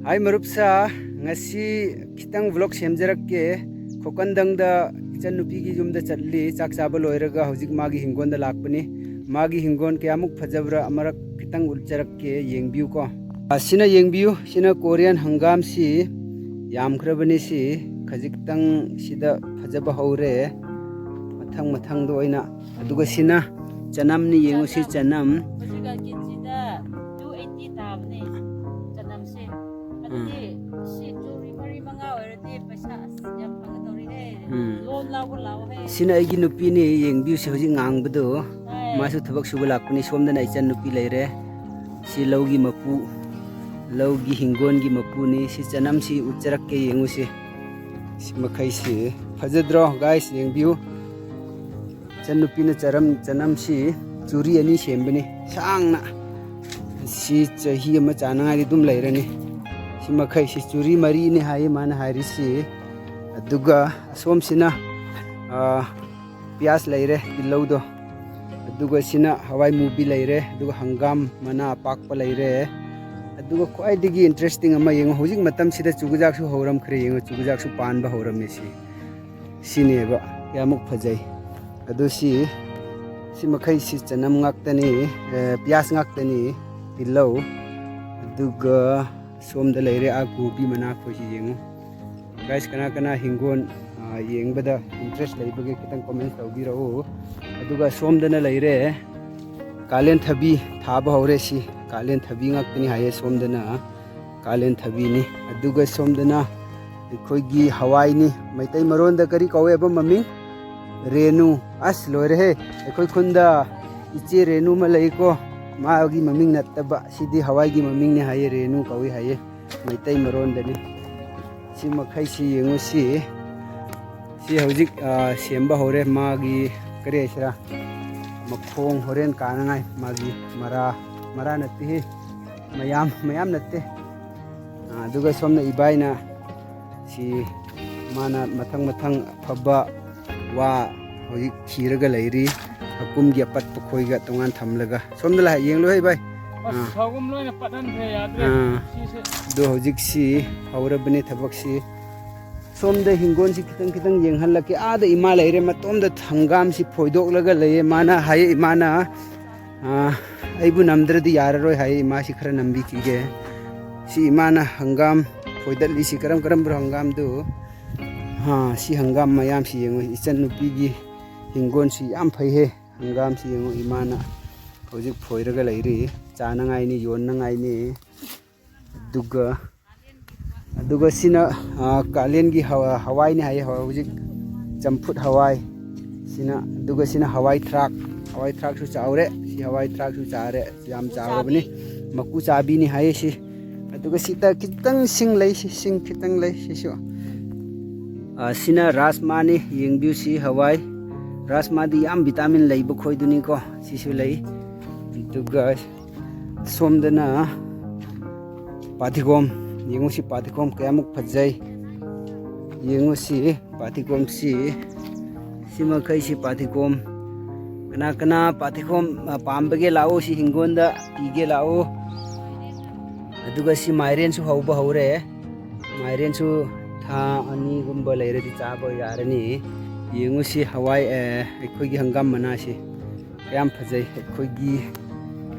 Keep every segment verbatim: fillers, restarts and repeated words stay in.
Hi ꯃꯔꯨꯞꯁꯥ, ꯉꯁꯤ ꯈꯤꯇꯪ vlog ꯁꯦꯝꯖꯔꯛꯀꯦ꯫ ꯈꯣꯀꯟꯗꯪꯗ ꯏꯆꯟꯅꯨꯄꯤꯒꯤ ꯌꯨꯝꯗ ꯆꯠꯂꯤ꯫ ꯆꯥꯛ ꯆꯥꯕ ꯂꯣꯏꯔꯒ ꯍꯧꯖꯤꯛ ꯃꯥꯒꯤ ꯍꯤꯡꯒꯣꯟꯗ ꯂꯥꯛꯄꯅꯤ꯫ ꯃꯥꯒꯤ ꯍꯤꯡꯒꯣꯟ ꯀꯌꯥꯃꯨꯛ ꯐꯖꯕ꯭ꯔꯥ ꯑꯃꯔꯛ ꯈꯤꯇꯪ ꯎꯠꯆꯔꯛꯀꯦ, ꯌꯦꯡꯕꯤꯌꯨꯀꯣ꯫ ꯑ, ꯁꯤꯅ ꯌꯦꯡꯕꯤꯌꯨ, ꯁꯤꯅ Korean ꯍꯪꯒꯥꯝꯁꯤ ꯌꯥꯝꯈ꯭ꯔꯕꯅꯤ꯫ ꯁꯤ ꯈꯖꯤꯛꯇꯪ ꯁꯤꯗ ꯐꯖꯕ ꯍꯧꯔꯦ꯫ ꯃꯊꯪ ꯃꯊꯪꯗ ꯑꯣꯏꯅ, ꯑꯗꯨꯒ ꯁꯤꯅ ꯆꯅꯝꯅꯤ, ꯌꯦꯡꯉꯨ ꯁꯤ ꯆꯅꯝ꯫ ꯍꯧꯖꯤꯛꯀꯥꯟ KGꯗ two eighty ꯇꯥꯕꯅꯦ ꯆꯅꯝꯁꯦ꯫ ꯑꯗꯨꯗꯤ ꯁꯤ ꯆꯨꯔꯤ ꯃꯔꯤ ꯃꯉꯥ ꯑꯣꯏꯔꯗꯤ ꯄꯩꯁꯥ ꯑꯁ ꯌꯥꯝ ꯐꯪꯒꯗꯧꯔꯤꯍꯦ꯫ ꯎꯝ꯫ Loan ꯂꯧꯕ ꯂꯥꯛꯑꯣꯍꯦ꯫ ꯁꯤꯅ ꯑꯩꯒꯤ ꯅꯨꯄꯤꯅꯤ, ꯌꯦꯡꯕꯤꯌꯨ ꯁꯤ ꯍꯧꯖꯤꯛ ꯉꯥꯡꯕꯗꯣ꯫ ꯍꯣꯏ꯫ ꯃꯥꯁꯨ ꯊꯕꯛ ꯁꯨꯕ ꯂꯥꯛꯄꯅꯤ꯫ ꯁꯣꯝꯗꯅ ꯏꯆꯟ ꯅꯨꯄꯤ ꯂꯩꯔꯦ꯫ ꯁꯤ ꯂꯧꯒꯤ ꯃꯄꯨ, ꯂꯧꯒꯤ ꯍꯤꯡꯒꯣꯜꯒꯤ ꯃꯄꯨꯅꯤ꯫ ꯁꯤ ꯆꯅꯝꯁꯤ ꯎꯠꯆꯔꯛꯀꯦ, ꯌꯦꯡꯉꯨꯁꯤ꯫ ꯁꯤ ꯃꯈꯩꯁꯤ ꯐꯖꯗ꯭ꯔꯣ guys? ꯌꯦꯡꯕꯤꯌꯨ꯫ ꯏꯆꯟꯅꯨꯄꯤꯅ ꯆꯔꯝ-, ꯆꯅꯝꯁꯤ ꯆꯨꯔꯤ ꯑꯅꯤ ꯁꯦꯝꯕꯅꯤ, ꯁꯥꯡꯅ꯫ ꯁꯤ ꯆꯍꯤ ꯑꯃ ꯆꯥꯅꯉꯥꯏꯗꯤ ꯑꯗꯨꯝ ꯂꯩꯔꯅꯤ꯫ ꯁꯤ ꯃꯈꯩꯁꯤ ꯆꯨꯔꯤ ꯃꯔꯤꯅꯤ ꯍꯥꯏꯌꯦ ꯃꯥꯅ ꯍꯥꯏꯔꯤꯁꯤ꯫ ꯑꯗꯨꯒ ꯑꯁꯣꯝꯁꯤꯅ, ꯑ, ꯄꯤꯌꯥꯁ ꯂꯩꯔꯦ, ꯇꯤꯜꯍꯧꯗꯣ꯫ ꯑꯗꯨꯒ ꯁꯤꯅ ꯍꯋꯥꯏ ꯃꯨꯕꯤ ꯂꯩꯔꯦ, ꯑꯗꯨꯒ ꯍꯪꯒꯥꯝ ꯃꯅꯥ ꯑꯄꯥꯛꯄ ꯂꯩꯔꯦ꯫ ꯑꯗꯨꯒ ꯈ꯭ꯋꯥꯏꯗꯒꯤ interesting ꯑꯃ ꯌꯦꯡꯉꯨ, ꯍꯧꯖꯤꯛ ꯃꯇꯝꯁꯤꯗ ꯆꯨꯖꯥꯛꯁꯨ ꯍꯧꯔꯝꯈ꯭ꯔꯦ꯫ ꯌꯦꯡꯉꯨ, ꯆꯨꯖꯥꯛꯁꯨ ꯄꯥꯟꯕ ꯍꯧꯔꯝꯃꯦ꯫ ꯁꯤ, ꯁꯤꯅꯦꯕ ꯀꯌꯥꯃꯨꯛ ꯐꯖꯩ꯫ ꯑꯗꯨ ꯁꯤ, ꯁꯤ ꯃꯈꯩꯁꯤ ꯆꯅꯝ ꯉꯥꯛꯇꯅꯤ, ꯑꯦ, ꯄꯤꯌꯥꯁ ꯉꯥꯛꯇꯅꯤ, ꯇꯤꯜꯍꯧ꯫ ꯑꯗꯨꯒ ꯁꯣꯝꯗ ꯂꯩꯔꯦ ꯑꯥ ꯀꯣꯕꯤ ꯃꯅꯥ ꯑꯩꯈꯣꯏꯁꯤ, ꯌꯦꯡꯉꯨ꯫ Guys, ꯀꯅꯥ ꯀꯅꯥ ꯍꯤꯡꯒꯣꯜ, ꯑ, ꯌꯦꯡꯕꯗ interest ꯂꯩꯕꯒꯦ ꯈꯤꯇꯪ comment ꯇꯧꯕꯤꯔꯛꯎ꯫ ꯑꯗꯨꯒ ꯁꯣꯝꯗꯅ ꯂꯩꯔꯦ ꯀꯥꯂꯦꯟ ꯊꯕꯤ ꯊꯥꯕ ꯍꯧꯔꯦ꯫ ꯁꯤ ꯀꯥꯂꯦꯟ ꯊꯕꯤ ꯉꯥꯛꯇꯅꯤ ꯍꯥꯏꯌꯦ꯫ ꯁꯣꯝꯗꯅ ꯀꯥꯂꯦꯟ ꯊꯕꯤꯅꯤ꯫ ꯑꯗꯨꯒ ꯁꯣꯝꯗꯅ ꯑꯩꯈꯣꯏꯒꯤ ꯍꯋꯥꯏꯅꯤ꯫ ꯃꯩꯇꯩ ꯃꯔꯣꯟꯗ ꯀꯔꯤ ꯀꯧꯋꯦꯕ ꯃꯃꯤꯡ? ꯔꯦꯅꯨ꯫ ꯑꯁ, ꯂꯣꯏꯔꯦꯍꯦ꯫ ꯑꯩꯈꯣꯏ ꯈꯨꯟꯗ ꯏꯆꯦ ꯔꯦꯅꯨ ꯑꯃ ꯂꯩꯀꯣ꯫ ꯃꯥꯒꯤ ꯃꯃꯤꯡ ꯅꯠꯇꯕ, ꯁꯤꯗꯤ ꯍꯋꯥꯏꯒꯤ ꯃꯃꯤꯡꯅꯤ ꯍꯥꯏꯌꯦ, ꯔꯦꯅꯨ ꯀꯧꯏ ꯍꯥꯏꯌꯦ ꯃꯩꯇꯩ ꯃꯔꯣꯟꯗꯗꯤ꯫ ꯁꯤ ꯃꯈꯩꯁꯤ ꯌꯦꯡꯉꯨ꯫ ꯁꯤ, ꯁꯤ ꯍꯧꯖꯤꯛ, ꯑ, ꯁꯦꯝꯕ ꯍꯧꯔꯦ꯫ ꯃꯥꯒꯤ ꯀꯔꯤ ꯍꯥꯏꯁꯤꯔꯥ, ꯃꯈꯣꯡ ꯍꯣꯔꯦꯟ ꯀꯥꯅꯉꯥꯏ꯫ ꯃꯥꯒꯤ ꯃꯔꯥ, ꯃꯔꯥ ꯅꯠꯇꯦꯍꯦ, ꯃꯌꯥꯝ, ꯃꯌꯥꯝ ꯅꯠꯇꯦ꯫ ꯑ, ꯑꯗꯨꯒ ꯁꯣꯝꯅ ꯏꯕꯥꯏꯅ ꯁꯤ ꯃꯥꯅ ꯃꯊꯪ ꯃꯊꯪ ꯑꯐꯕ ꯋꯥ ꯍꯧꯖꯤꯛ ꯊꯤꯔꯒ ꯂꯩꯔꯤ꯫ ꯍꯀꯨꯝꯒꯤ ꯑꯄꯠꯄ ꯈꯣꯏꯒ ꯇꯣꯉꯥꯟ ꯊꯝꯂꯒ꯫ ꯁꯣꯝꯗ ꯂꯥꯛ-, ꯌꯦꯡꯂꯨ ꯍꯩ ꯚꯥꯏ꯫ ꯑꯁ, ꯁꯥꯒꯨꯝ ꯂꯣꯏꯅ ꯄꯠꯍꯟꯈ꯭ꯔꯦ, ꯌꯥꯗ꯭ꯔꯦ꯫ ꯑꯥ꯫ ꯁꯤꯁꯦ꯫ ꯑꯗꯣ ꯍꯧꯖꯤꯛꯁꯤ ꯍꯧꯔꯕꯅꯦ ꯊꯕꯛꯁꯤ꯫ ꯁꯣꯝꯗ ꯍꯤꯡꯒꯣꯜꯁꯤ ꯈꯤꯇꯪ ꯈꯤꯇꯪ ꯌꯦꯡꯍꯜꯂꯛꯀꯦ꯫ ꯑꯥꯗ ꯏꯃꯥ ꯂꯩꯔꯦ, ꯃꯇꯣꯝꯗ ꯍꯪꯒꯥꯝꯁꯤ ꯐꯣꯏꯗꯣꯛꯂꯒ ꯂꯩꯌꯦ꯫ ꯃꯥꯅ ꯍꯥꯏꯌꯦ, ꯏꯃꯥꯅ, ꯑꯥ, "ꯑꯩꯕꯨ ꯅꯝꯗ꯭ꯔꯗꯤ ꯌꯥꯔꯔꯣꯏ," ꯍꯥꯏꯌꯦ꯫ ꯏꯃꯥꯁꯤ ꯈꯔ ꯅꯝꯕꯤꯈꯤꯒꯦ꯫ ꯁꯤ ꯏꯃꯥꯅ ꯍꯪꯒꯥꯝ ꯐꯣꯏꯗꯠꯂꯤꯁꯤ ꯀꯔꯝ ꯀꯔꯝꯕ ꯍꯪꯒꯥꯝꯗꯨ? ꯑꯥ, ꯁꯤ ꯍꯪꯒꯥꯝ ꯃꯌꯥꯝꯁꯤ ꯌꯦꯡꯉꯨ, ꯏꯆꯟꯅꯨꯄꯤꯒꯤ ꯍꯤꯡꯒꯣꯜꯁꯤ ꯌꯥꯝ ꯐꯩꯍꯦ꯫ ꯍꯪꯒꯥꯝꯁꯤ ꯌꯦꯡꯉꯨ, ꯏꯃꯥꯅ ꯍꯧꯖꯤꯛ ꯐꯣꯏꯔꯒ ꯂꯩꯔꯤ, ꯆꯥꯅꯉꯥꯏꯅꯤ, ꯌꯣꯟꯅꯉꯥꯏꯅꯤ꯫ ꯑꯗꯨꯒ, ꯑꯗꯨꯒ ꯁꯤꯅ, ꯑꯥ, ꯀꯥꯂꯦꯟꯒꯤ ꯍꯋꯥ-, ꯍꯋꯥꯏꯅꯤ ꯍꯥꯏꯌꯦ, ꯍꯧꯖꯤꯛ ꯆꯝꯐꯨꯠ ꯍꯋꯥꯏ꯫ ꯁꯤꯅ, ꯑꯗꯨꯒ ꯁꯤꯅ ꯍꯋꯥꯏ ꯊ꯭ꯔꯥꯛ, ꯍꯋꯥꯏ ꯊ꯭ꯔꯥꯛꯁꯨ ꯆꯥꯎꯔꯦ꯫ ꯁꯤ ꯍꯋꯥꯏ ꯊ꯭ꯔꯥꯛꯁꯨ ꯆꯥꯔꯦ, ꯌꯥꯝ ꯆꯥꯎꯔꯕꯅꯤ꯫ ꯃꯀꯨ ꯆꯥꯕꯤꯅꯤ ꯍꯥꯏꯌꯦ ꯁꯤ꯫ ꯑꯗꯨꯒ ꯁꯤꯗ ꯈꯤꯇꯪ ꯁꯤꯡ ꯂꯩ, ꯁꯤ ꯁꯤꯡ ꯈꯤꯇꯪ ꯂꯩ, ꯁꯤꯁꯨ꯫ ꯑꯥ, ꯁꯤꯅ ꯔꯥꯖꯃꯥꯅꯤ, ꯌꯦꯡꯕꯤꯌꯨ ꯁꯤ ꯍꯋꯥꯏ꯫ ꯔꯥꯖꯃꯥꯗꯤ ꯌꯥꯝ ꯚꯤꯇꯥꯃꯤꯟ ꯂꯩꯕ ꯈꯣꯏꯗꯨꯅꯤꯀꯣ, ꯁꯤꯁꯨ ꯂꯩ꯫ ꯑꯗꯨꯒ ꯁꯣꯝꯗꯅ ꯄꯥꯊꯤꯒꯣꯝ, ꯌꯦꯡꯉꯨ ꯁꯤ ꯄꯥꯊꯤꯒꯣꯝ ꯀꯌꯥꯃꯨꯛ ꯐꯖꯩ꯫ ꯌꯦꯡꯉꯨ ꯁꯤ ꯄꯥꯊꯤꯒꯣꯝꯁꯤ, ꯁꯤ ꯃꯈꯩꯁꯤ ꯄꯥꯊꯤꯒꯣꯝ꯫ ꯀꯅꯥ ꯀꯅꯥ ꯄꯥꯊꯤꯒꯣꯝ, ꯑ, ꯄꯥꯝꯕꯒꯦ ꯂꯥꯛꯑꯣ, ꯁꯤ ꯍꯤꯡꯒꯣꯜꯗ ꯄꯤꯒꯦ ꯂꯥꯛꯑꯣ꯫ ꯑꯗꯨꯒ ꯁꯤ ꯃꯥꯏꯔꯦꯟꯁꯨ ꯍꯧꯕ ꯍꯧꯔꯦ꯫ ꯃꯥꯏꯔꯦꯟꯁꯨ ꯊꯥ ꯑꯅꯤꯒꯨꯝꯕ ꯂꯩꯔꯗꯤ ꯆꯥꯕ ꯌꯥꯔꯅꯤ꯫ ꯌꯦꯡꯉꯨ ꯁꯤ ꯍꯋꯥꯏ, ꯑ, ꯑꯩꯈꯣꯏꯒꯤ ꯍꯪꯒꯥꯝ ꯃꯅꯥꯁꯤ꯫ ꯌꯥꯝ ꯐꯖꯩ꯫ ꯑꯩꯈꯣꯏꯒꯤ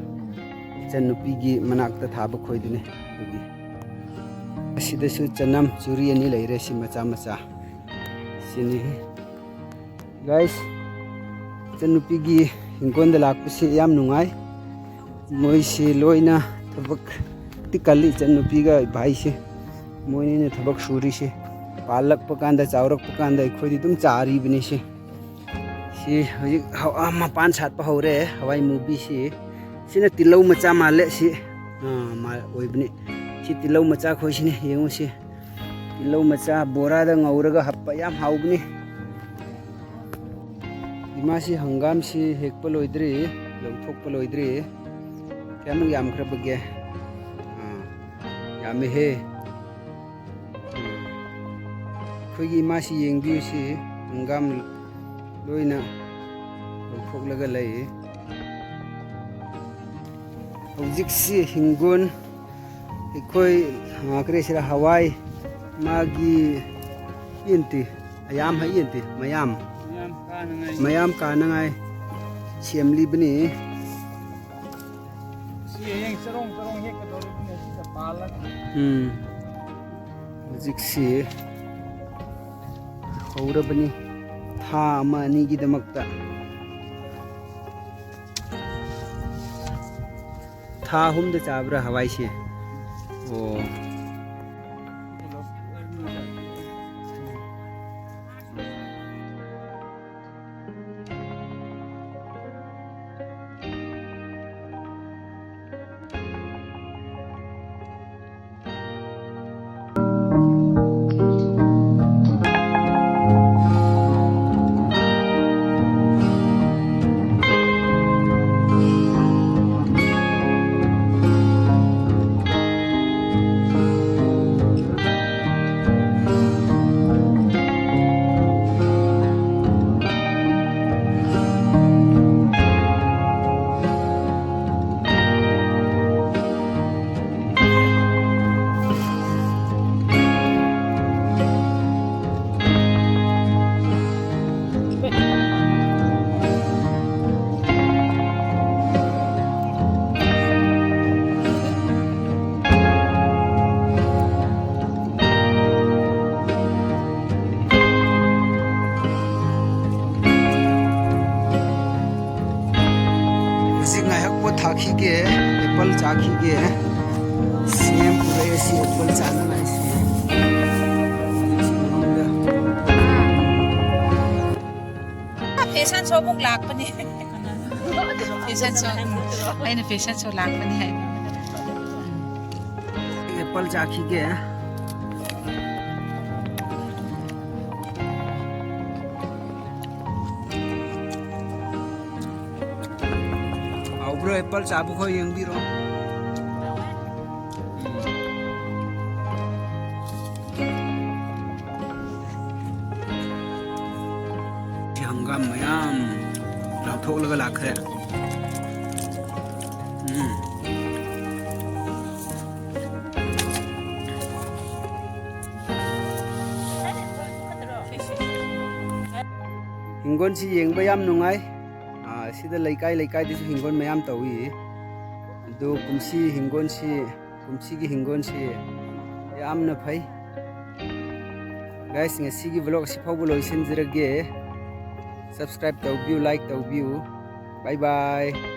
ꯏꯆꯟꯅꯨꯄꯤꯒꯤ ꯃꯅꯥꯛꯇ ꯊꯥꯕ ꯈꯣꯏꯗꯨꯅꯤ꯫ ꯑꯗꯨꯒꯤ ꯑꯁꯤꯗꯁꯨ ꯆꯅꯝ ꯆꯨꯔꯤ ꯑꯅꯤ ꯂꯩꯔꯦ, ꯁꯤ ꯃꯆꯥ ꯃꯆꯥ꯫ ꯁꯤꯅꯤ꯫ Guys, ꯏꯆꯟꯅꯨꯄꯤꯒꯤ ꯍꯤꯡꯒꯣꯜꯗ ꯂꯥꯛꯄꯁꯤ ꯌꯥꯝ ꯅꯨꯡꯉꯥꯏ꯫ ꯃꯣꯏꯁꯤ ꯂꯣꯏꯅ ꯊꯕꯛꯇꯤ ꯀꯜꯂꯤ, ꯏꯆꯟꯅꯨꯄꯤꯒ ꯏꯕꯥꯏꯁꯦ꯫ ꯃꯣꯏꯅꯤꯅ ꯊꯕꯛ ꯁꯨꯔꯤꯁꯦ꯫ ꯄꯥꯜꯂꯛꯄ ꯀꯥꯟꯗ, ꯆꯥꯎꯔꯛꯄ ꯀꯥꯟꯗ ꯑꯩꯈꯣꯏꯗꯤ ꯑꯗꯨꯝ ꯆꯥꯔꯤꯕꯅꯤ ꯁꯤ꯫ ꯁꯤ ꯍꯧꯖꯤꯛ ꯍ-, ꯑ, ꯃꯄꯥꯟ ꯁꯥꯠꯄ ꯍꯧꯔꯦ ꯍꯋꯥꯏ ꯃꯨꯕꯤꯁꯤ꯫ ꯁꯤꯅ ꯇꯤꯜꯍꯧ ꯃꯆꯥ ꯃꯥꯜꯂꯦ ꯁꯤ꯫ ꯑ, ꯃꯥ-, ꯑꯣꯏꯕꯅꯤ꯫ ꯁꯤ ꯇꯤꯜꯍꯧ ꯃꯆꯥ ꯈꯣꯏꯁꯤꯅꯤ, ꯌꯦꯡꯉꯨ ꯁꯤ꯫ ꯇꯤꯜꯍꯧ ꯃꯆꯥ ꯕꯣꯔꯥꯗ ꯉꯧꯔꯒ ꯍꯥꯞꯄ ꯌꯥꯝ ꯍꯥꯎꯕꯅꯤ꯫ ꯏꯃꯥꯁꯤ ꯍꯪꯒꯥꯝꯁꯤ ꯍꯦꯛꯄ ꯂꯣꯏꯗ꯭ꯔꯤ, ꯂꯧꯊꯣꯛꯄ ꯂꯣꯏꯗ꯭ꯔꯤ꯫ ꯀꯌꯥꯃꯨꯛ ꯌꯥꯝꯈ꯭ꯔꯕꯒꯦ? ꯑꯥ, ꯌꯥꯝꯃꯦꯍꯦ꯫ ꯎꯝ꯫ ꯑꯩꯈꯣꯏꯒꯤ ꯏꯃꯥꯁꯤ ꯌꯦꯡꯕꯤꯌꯨ, ꯁꯤ ꯍꯪꯒꯥꯝ ꯂꯣꯏꯅ ꯂꯧꯊꯣꯛꯂꯒ ꯂꯩ꯫ ꯍꯧꯖꯤꯛꯁꯤ ꯍꯤꯡꯒꯣꯜ ꯑꯩꯈꯣꯏ, ꯑ, ꯀꯔꯤ ꯁꯤꯔ ꯍꯋꯥꯏ ꯃꯥꯒꯤ ꯌꯦꯟꯇꯤ, ꯑꯌꯥꯝ ꯍꯩ ꯌꯦꯟꯇꯤ, ꯃꯌꯥꯝ꯫ ꯃꯌꯥꯝ ꯀꯥꯅꯉꯥꯏ꯫ ꯃꯌꯥꯝ ꯀꯥꯅꯉꯥꯏ ꯁꯦꯝꯂꯤꯕꯅꯤ꯫ ꯁꯤ ꯍꯌꯦꯡ ꯆꯔꯣꯡ ꯆꯔꯣꯡ ꯍꯦꯛꯀꯗꯧꯔꯤꯕꯅꯦ ꯁꯤꯗ ꯄꯥꯜꯂꯒ꯫ ꯎꯝ꯫ ꯍꯧꯖꯤꯛꯁꯤ ꯍꯧꯔꯕꯅꯤ ꯊꯥ ꯑꯃ ꯑꯅꯤꯒꯤꯗꯃꯛꯇ꯫ ꯊꯥ ꯑꯍꯨꯝꯗ ꯆꯥꯕ꯭ꯔꯥ ꯍꯋꯥꯏꯁꯦ? ꯑꯣ꯫ ꯍꯧꯖꯤꯛ ꯉꯥꯏꯍꯥꯛ ꯄꯣꯊꯥꯈꯤꯒꯦ, ꯑꯦꯄꯜ ꯆꯥꯈꯤꯒꯦ꯫ ꯁꯦꯝ ꯄꯨꯔꯛꯑꯦ, ꯁꯤ ꯑꯦꯄꯜ ꯆꯥꯅꯉꯥꯏꯁꯤ꯫ ꯐꯦꯁꯟ ꯁꯣ ꯑꯃꯨꯛ ꯂꯥꯛꯄꯅꯦ꯫ ꯐꯦꯁꯟ ꯁꯣ, ꯎꯝ, ꯑꯩꯅ ꯐꯦꯁꯟ ꯁꯣ ꯂꯥꯛꯄꯅꯤ ꯍꯥꯏꯕ꯫ ꯑꯦꯄꯜ ꯆꯥꯈꯤꯒꯦ꯫ ꯍꯥꯎꯕ꯭ꯔꯣ? ꯑꯦꯄꯜ ꯆꯥꯕ ꯈꯣꯏ ꯌꯦꯡꯕꯤꯔꯣ꯫ ꯁꯤ ꯍꯪꯒꯥꯝ ꯃꯌꯥꯝ ꯂꯥꯎꯊꯣꯛꯂꯒ ꯂꯥꯛꯈ꯭ꯔꯦ꯫ ꯎꯝ꯫ ꯍꯤꯡꯒꯣꯜꯁꯤ ꯌꯦꯡꯕ ꯌꯥꯝ ꯅꯨꯡꯉꯥꯏ꯫ ꯑꯥ, ꯁꯤꯗ ꯂꯩꯀꯥꯏ ꯂꯩꯀꯥꯏꯗꯁꯨ ꯍꯤꯡꯒꯣꯜ ꯃꯌꯥꯝ ꯇꯧꯏ꯫ ꯑꯗꯨ ꯀꯨꯝꯁꯤ ꯍꯤꯡꯒꯣꯜꯁꯤ, ꯀꯨꯝꯁꯤꯒꯤ ꯍꯤꯡꯒꯣꯜꯁꯤ ꯌꯥꯝꯅ ꯐꯩ꯫ Guys, ꯉꯁꯤꯒꯤ vlog ꯁꯤ ꯐꯥꯎꯕ ꯂꯣꯏꯁꯤꯟꯖꯔꯒꯦ꯫ Subscribe ꯇꯧꯕꯤꯌꯨ, like ꯇꯧꯕꯤꯌꯨ꯫ Bye bye꯫